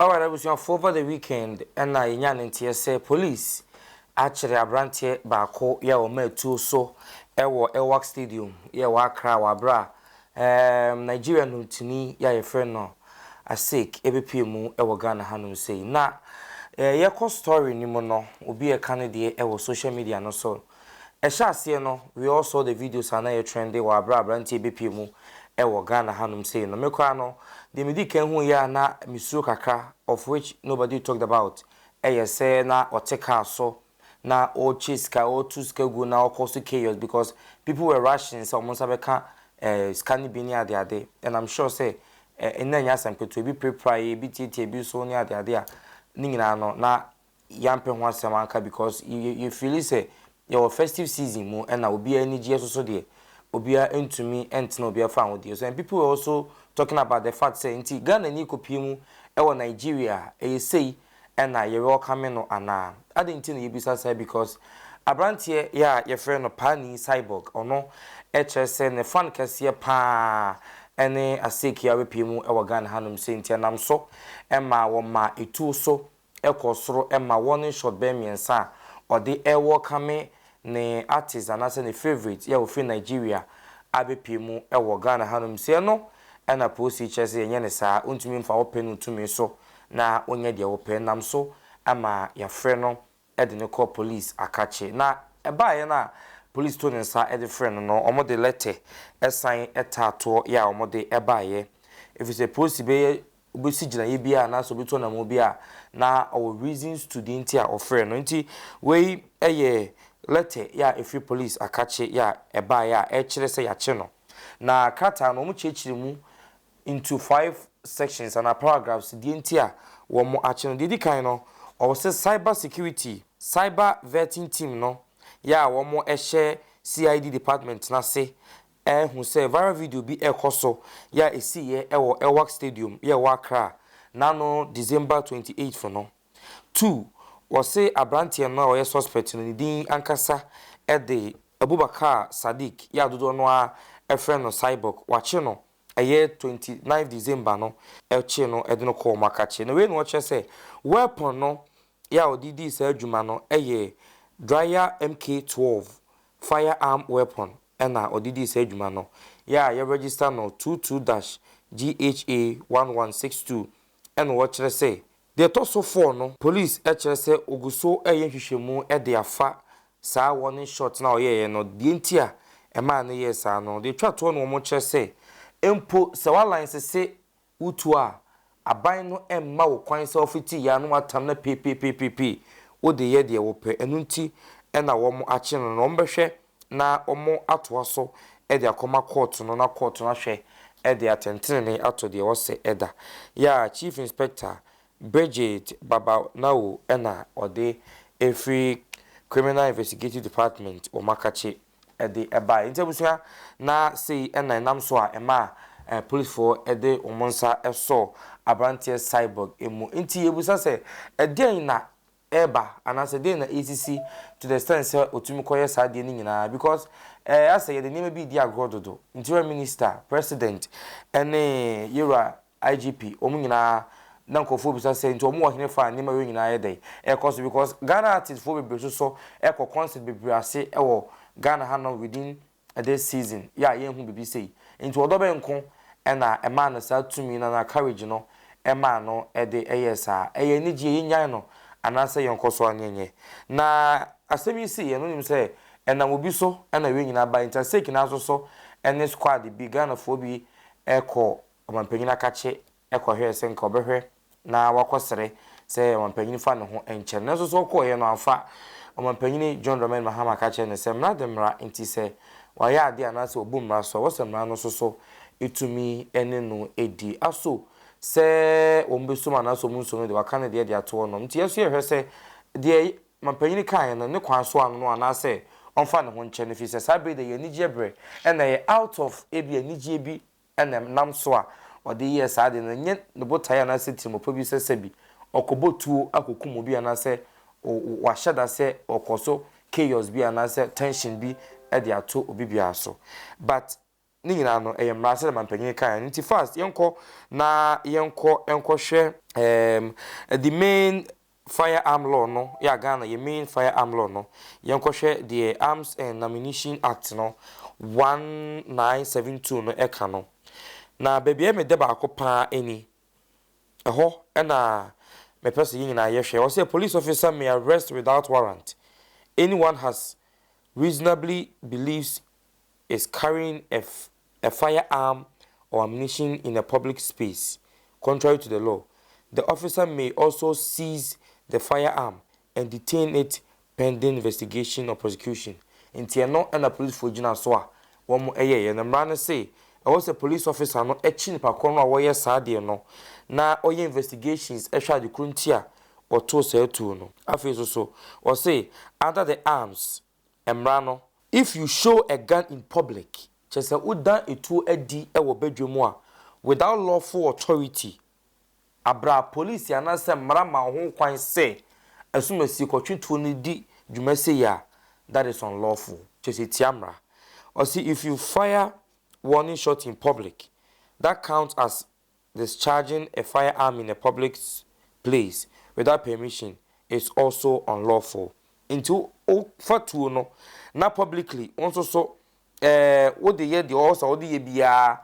Alright abusuafoɔ, over the weekend ɛna yɛnya ne nteɛ sɛ police akyerɛ aberanteɛ baako yɛ a wɔma atuo so ɛwɔ Elwak Stadium yɛ wɔ Accra wɔ abera Nigeria nnwontoni yɛ a yɛfrɛ no Asake ɛbɛpie mu ɛwɔ Ghana hanom sei. Na yɛkɔ story no mu no, obi ɛka no deɛ ɛwɔ social media no so. Ɛhyɛ aseɛ no, we all saw the videos a na yɛ trend wɔ abera aberanteɛ bɛpie mu ɛwɔ Ghana hanom sei no. Me koraa no deɛ, medi kan hu yɛ a na mesuro kakra, of which nobody talked about, ɛyɛ sɛ na ɔte car so na ɔrekye sika, ɔretu sika gu na ɔkɔ so chaos, because people were rushing sɛ ɔmo nsa bɛka sika no bi ne adeade. And I'm sure sɛ ɛnna nyɛ asɛm ketewa, ebi pirapira yɛ, ebi tietie bi so ne adeade a ne nyinaa no na yɛampɛ ho asɛm anka, because yɛ feel sɛ yɛwɔ festive season mu ɛna obiara ani gye soso deɛ, obiara ntumi ntena obiara fa ahodeɛ so. And people were also talking about the fact sɛ nti Ghana ni kɔpie mu ɛwɔ Nigeria, ɛyɛ sei ɛna yɛ welcome no anaa ade? Nti na yɛbisa sɛ, because aberanteɛ yɛ a yɛfrɛ no Paani Cyborg, ɔno ɛkyerɛ sɛ ne fan kɛseɛ paa ɛne Asake a wapie mu ɛwɔ Ghana hanom sɛ nti ɛnam so ɛma wɔma etuo so ɛkɔ soro, ɛma warning shot bɛyɛ mmiɛnsa a ɔde ɛwɔ ne artist anaasɛ ne favourite yɛ ofiri Nigeria abɛpie mu ɛwɔ Ghana hanom sɛ ɛno ɛna polisi kyerɛ sɛ yɛnyɛ ne saa, ntumi mfa wɔpɛ no tumi so na ɔnyɛ deɛ wɔpɛ, nam so ama yɛafrɛ no ɛde ne kɔ police akakye. Na ɛbaeɛ no a police to ne nsa ɛde frɛ no, wɔn de letter ɛsan ɛtaatoɔ yɛ a wɔn de ɛbaeɛ, ɛfiri sɛ polisi bɛyɛ obɛsi gyinaeɛ bi a anaasɛ obi to nam bi a na ɔwɔ reasons to the nti a ɔfrɛ no. Nti wei ɛyɛ letter yɛ a ɛfiri police akakye yɛ a ɛbaeɛ a ɛkyerɛ sɛ yɛakye no. Na krataa no, wɔn kyerɛkyerɛ mu into five sections ana paragraphs deɛ nti a wɔn akye no. Deɛ di kan no, ɔwɔ sɛ cyber security, cyber vetting team no yɛ a wɔn hyɛ CID department n'ase ɛhu sɛ viral video bi ɛkɔ so yɛ a esi yɛ ɛwɔ Elwak Stadium yɛ ɛwɔ Accra n'ano December 28 no. Two, wɔse aberanteɛ no a ɔyɛ suspect no, ne din ankasa ɛde Abubakar Sadiq yɛ adodoɔ no a ɛfrɛ no Cyborg, wakye no ɛyɛ 29 December no, ɛkye no ɛde no kɔɔ ɔmo akakye. Na wei na wɔkyerɛ sɛ weapon no yɛ a ɔde di saa adwuma no ɛyɛ Dryer MK12 firearm weapon ɛna ɔde di saa adwuma no yɛ a yɛregister no 22-GHA 1162. Ɛna wɔkyerɛ sɛ deɛ ɛtɔ so four no, police ɛkyerɛ sɛ ogu so ɛyɛ nhwehwɛmu ɛde afa saa warning shot na ɔyɛɛ no, deɛ nti a ɛmaa no yɛɛ saa no. Deɛ etwa toɔ no, wɔn kyerɛ sɛ mpo sɛ walan sese wotu a, aban no mma wo kwan sɛ ɔfiti yɛ ano atam na peepeepeepee wode yɛ deɛ wɔpɛ. Ɛno nti ɛna wɔn akye no na wɔn bɛhwɛ na wɔn atoa so ɛde akɔma court no na court no ahwɛ ɛde atɛntenene ato deɛ wɔsɛ ɛda yɛ a Chief Inspector Bridget Babanawo ɛna ɔde efiri Criminal Investigative Department wɔn akakye ɛde ɛbaeɛ. Nti abusua, na sei ɛna ɛnam so a ɛma policefoɔ ɛde wɔn nsa ɛsɔ aberanteɛ Cyborg emu. Nti ebusa sɛ ɛdeɛn na ɛreba anaasɛ deɛn na ɛsisi to the extent sɛ otumi kɔyɛ saa adeɛ no nyinaa? Because asɛ yɛde nneɛma bi di agorɔ dodo. Interior Minister, President ɛne yɛwura IGP wɔn nyinaa na nkurɔfoɔ bisa sɛ nti wɔn wɔ hene fa nneɛma wei nyinaa yɛ dɛ ɛkɔ so? Because Ghana artist foɔ bebree nso so ɛkɔ concert bebree ase ɛwɔ Ghana hanom within this season yɛ a yɛnhu bibi sei. Nti ɔdɔ bɛ nko ɛna ɛmaa no saa tumi na courage no ɛmaa no ɛde ɛyɛ saa? Ɛyɛ anigye yɛnyan no anaasɛ yɛnkɔ so anyɛnyɛ? Na asɛm yi si yɛn no nim sɛ ɛnam obi so ɛna wei nyinaa ba. Nti Asake naa nso so ɛne squad bi, Ghanafoɔ bi, ɛkɔ ɔmanpanyin akakye ɛkɔhwɛ sɛ nka ɔbɛhwɛ na wakɔsrɛ sɛ ɔmanpanyin fa ne ho nkyɛn. Nanso so ɔkɔɔyɛ no amfa. Ɔmanpanyin John Dramani Mahama ka kyerɛ no sɛ mmara de mmara, nti sɛ wayɛ adeɛ anaasɛ ɔbu mmara so a, wɔsɛ mmara no nso so ɛtumi ɛne no ɛdi aso sɛ wɔn bɛsom anaasɛ wɔn nsom no de waka ne deɛ de ato hɔ nom. Nti yɛso yɛhwɛ sɛ deɛ mampanyin kaeɛ no ne kwan so ano no anaasɛ ɔmfa ne ho nkyɛn no, fi sɛ saa bere de yɛ anigyeɛ berɛ ɛna ɛyɛ out of ebi anigyeɛ bi ɛna nam so a ɔde yɛɛ saa de no, nyɛ ne botaeɛ anaasɛ tirimɔpɔ bi sɛ sɛbi ɔkɔbɔ tuo akɔkum obi anaasɛ wahyɛ da sɛ ɔkɔ so chaos bi anaasɛ tension bi ɛde ato obi biara so, but Ne nyinaa no, ɛyɛ mmara sɛdeɛ mampanyin kaeɛ no. Nti first yɛnkɔ na yɛnkɔ nkɔhwɛ the main firearm law no yɛ Ghana yɛ main firearm law no. Yɛnkɔhwɛ deɛ Arms and Ammunition Act no 1972 no ɛka no. Na baabi a mede baako paa ani ɛhɔ ɛna mepɛ sɛ yɛn nyinaa yɛhwɛ. Ɔsɛ police officer may arrest without warrant anyone has reasonably believes is carrying a firearm or ammunition in a public space contrary to the law. The officer may also seize the firearm and detain it pending investigation or prosecution. Nti ɛno ɛna policefoɔ gyina so a wɔn ɛyɛyɛ na mmara no se ɛwɔ sɛ police officer no akyi nipa korɔ no a wɔyɛ saa adeɛ no na ɔyɛ investigations, ɛhwɛ ade koro nti a ɔtoo saa tuo no. Afei nso so ɔse under the arms mmara no, if you show a gun in public, kyerɛ sɛ wodan etuo adi ɛwɔ badwa mu a without lawful authority, abra police anaasɛ mmara ma ho kwan sɛ asumasi kɔtwe tuo no di dwuma sei a, that is unlawful, kyerɛ sɛ tia mmara. Ɔsi if you fire warning shot in public, that counts as discharging a firearm in a public place without permission, is also unlawful. Nti wofa tuo no na publicly wɔn nso so wode yɛ deɛ ɔwɔ sɛ wode yɛ biara,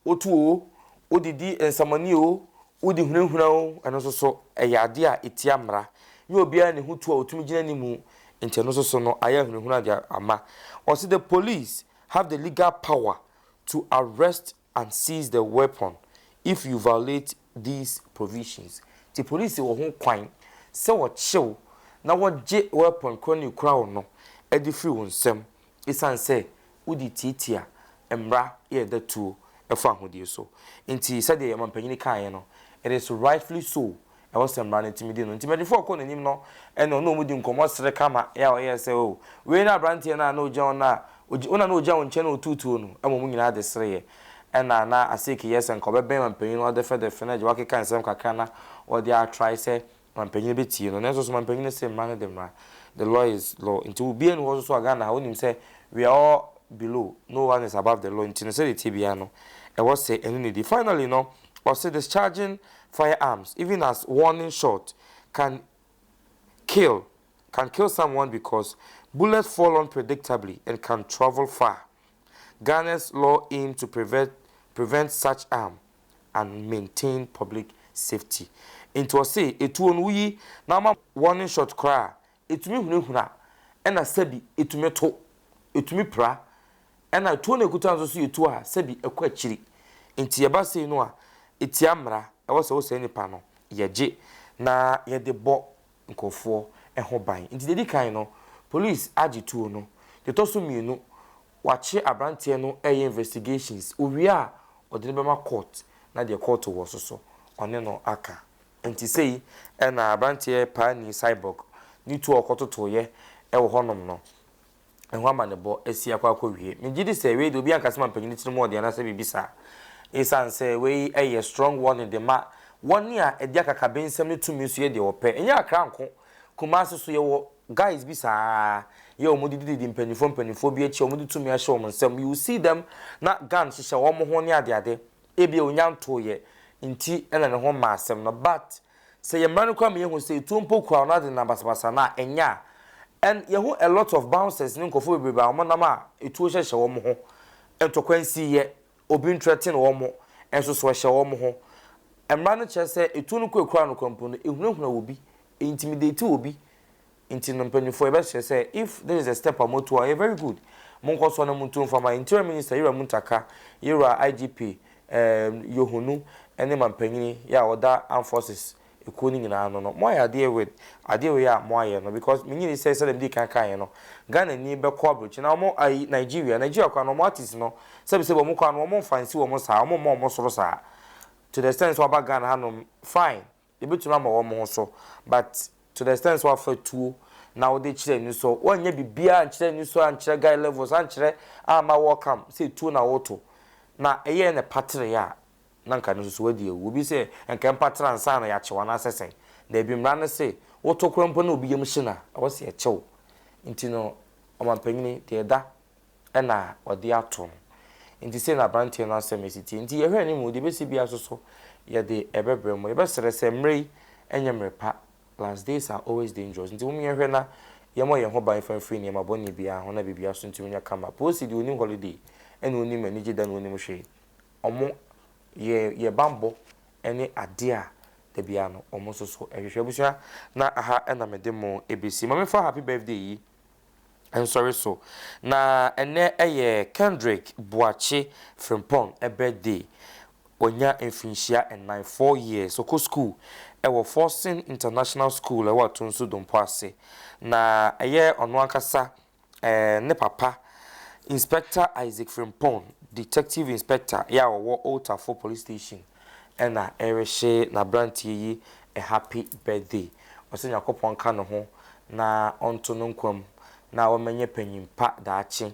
wotu o, wode di nsamani o, wode hunahuna o, ɛno nso so ɛyɛ adeɛ a ɛtia mmara. Nyɛ obiara ne ho tu a otumi gyina anim, nti ɛno nso so no ayɛ hunahuna de ama. Ɔsi the police have the legal power to arrest and seize the weapon if you violate these provisions. Ti police wɔ ho kwan sɛ wɔkyew na wɔgye weapon koro ne kura wo no ɛde firi wo nsam, ɛsiane sɛ wode tietia mmara yɛ da tuo ɛfa ahodie so. Nti sɛdeɛ ɔmampanyin kaeɛ no, it is rightfully so, ɛwɔ sɛ mmara no tumi di no. Nti mɛdifo ɔkɔ n'anim no ɛna ɔno ɔmo di nkɔmɔ sere kama yɛ a ɔyɛ sɛ o wei na aberanteɛ no a na ogya wɔn a wɔn a na ogya wɔn nkyɛn na otutuo no ɛma ɔmo nyinaa de sere yɛ. Ɛna na aseke yɛ sɛ nka ɔbɛbɛn mampanyin no ɔdɛfɛdɛfɛ na agye wakeka nsɛm kakra na ɔde atrae sɛ mampanyin bɛtie no, nanso so mampanyin sɛ mmara no de mmara, the law is law. Nti obiara ni hɔ nso a Ghana ha wonim sɛ we are all below, no one is above the law. Nti no sɛdeɛ tie biara no ɛwɔ sɛ ɛno ne di. Finally no, ɔsɛ discharging firearms even as warning shot can kill someone because bullets fall unpredictably and can travel far. Ghana's law aim to prevent such harm and maintain public safety. Nti ɔse etuo no wuyi na ama warning shot koraa etumi hunahuna, ɛna sɛbi etumi to, etumi pra, ɛna tuo no ekuta nso so yɛ tuo a sɛbi ɛkɔ akyiri. Nti yɛba sei no a etia mmara, ɛwɔ sɛ wosɛ nipa no yɛgye na yɛde bɔ nkurɔfoɔ ɛho ban. Nti deɛ di kan no, police agye tuo no. Deɛ ɛtɔ so mmienu, wakye aberanteɛ no, ɛyɛ investigations. Owie a ɔde no bɛma court na deɛ court wɔ so so ɔne no aka. Nti sei ɛna aberanteɛ paani Cyborg ne tuo a ɔkɔtotoyɛ ɛwɔ hɔnom no ɛho amanebɔ asi akɔ akɔwie. Megye di sɛ wei de obi ankasa ma mpanyin tiri mu ɔde anaasɛ biribi saa, ɛsiane sɛ wei ɛyɛ strong warning de ma wɔne a ɛde akakabensɛm ne tumi nso yɛ deɛ wɔpɛ. Ɛnyɛ Akra nko, Kumase so yɛwɔ guys bi saa yɛ wɔn de didi mpanyinfoɔ bi akyi a wɔn de tumi ahyɛ wɔn nsam. You see them na gun hyehyɛ wɔn ho ne adeade. Ebi onya ntoyɛ nti ɛna ne ho ma asɛm no, but sɛ yɛ mmara no kora ma yɛhu sɛ etuo mpo kura ɔno ade na basabasa na ɛnyɛ a. And yɛho a lot of bouncers ne nkurɔfoɔ bebree a wɔn nam a etuo hyehyɛ wɔn ho, ntɔkwa nsi yɛ obi ntrɛte wɔn nso so ɛhyɛ wɔn ho. Mmara no kyerɛ sɛ etuo no kɔ ekura no kora no ehunahuna wɔ bi, intimidate wɔ bi. Nti no mpanyinfoɔ yɛbɛhyɛ sɛ if this is a step a moto a ɛyɛ very good, monkɔ so na montu mfama. Interior Minister Yɛwura Muntaka, Yɛwura IGP Yohunu ɛne mampanyini yɛ a ɔda armed forces ekuo no nyinaa no, mo ayɛ adeɛ with adeɛ wei a mo ayɛ no, because menyini sɛ sɛdeɛ medi kan kan yɛ no, Ghana ni bɛkɔ aburokyi na wɔn ayi Nigeria kwan no, wɔn artist no sɛbi sɛbi wɔn kwan no wɔn mfa nsi wɔn saa, wɔn mma wɔn soro saa to the extent sɛ wɔaba Ghana hanom. Fine, ebitumi ama wɔn ho so, but to the extent sɛ wafa tuo na wɔde kyerɛ ani so, wɔnyɛ biribiara nkyerɛ ani so, ankyerɛ guy levels, ankyerɛ ama welcome sɛ tuo na wɔto na ɛyɛ ne patere a na nka no nso so wadi ewu. Obi sɛ nka mpatera nsa na yɛakyew anaasɛ sɛn na ebi mmara no se woto kora mpo na obi yam hye na ɛwɔ sɛ yɛkyew. Nti no ɔmampanyini deɛ ɛda ɛna ɔde ato no. Nti sei na abranteɛ no asɛm esi teɛ. Nti yɛhwɛ anim o, deɛ ɛbɛsi biara nso so yɛde ɛbɛbrɛ mo. Yɛbɛsrɛ sɛ mmerɛ yi ɛnyɛ mmerɛ pa, last days are always dangerous. Nti mom yɛnhwɛ na yɛmmɔ yɛn ho ban mfa mfiri nneɛma bɔne biara ho na biribiara nso ntumi nyɛ kama. Polisi deɛ ɔnnim holiday ɛna ɔnnim anigye da na ɔnnim hwee. Ɔmo yɛ yɛ banbɔ ɛne adeɛ a da biara no ɔmo nso so ɛhwehwɛ. Abusua na aha ɛna mede mo ɛbɛsi. Ma memfa happy birthday yi nsɔre so. Na ɛnnɛ yɛ Kendrick Boakye Frimpong birthday. Wanya mfirinhyia nnan, 4 years. Ɔkɔ school ɛwɔ Forson International School ɛwɔ Atonsu Dompo ase. Na ɛyɛ ɔno ankasa ne papa, Inspector Isaac Frimpong, Detective Inspector yɛ a ɔwɔ Old Tafo Police Station, ɛna ɛrehyɛ n'aberanteɛ yi a happy birthday. Ɔsɛ Nyankopɔn ka ne ho na ɔnto no nkwam na wɔmɛnyɛ panyin pa daakye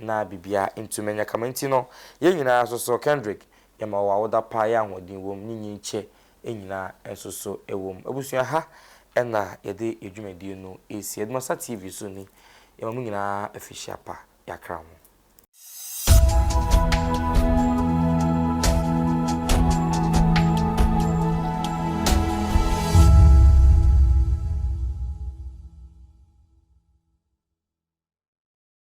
na biribiara ntumi nyɛ kama. Nti no yɛn nyinaa nso so, Kendrick, yɛma wɔ awoda pa, yɛ ahoɔden wɔ mu ne nyin kyɛ nyinaa nso so wɔ mu. Abusua, ha ɛna yɛde dwumadie no esi Adumasa TV so ni. Yɛma mo nyinaa afihyia pa. Yɛakra ho.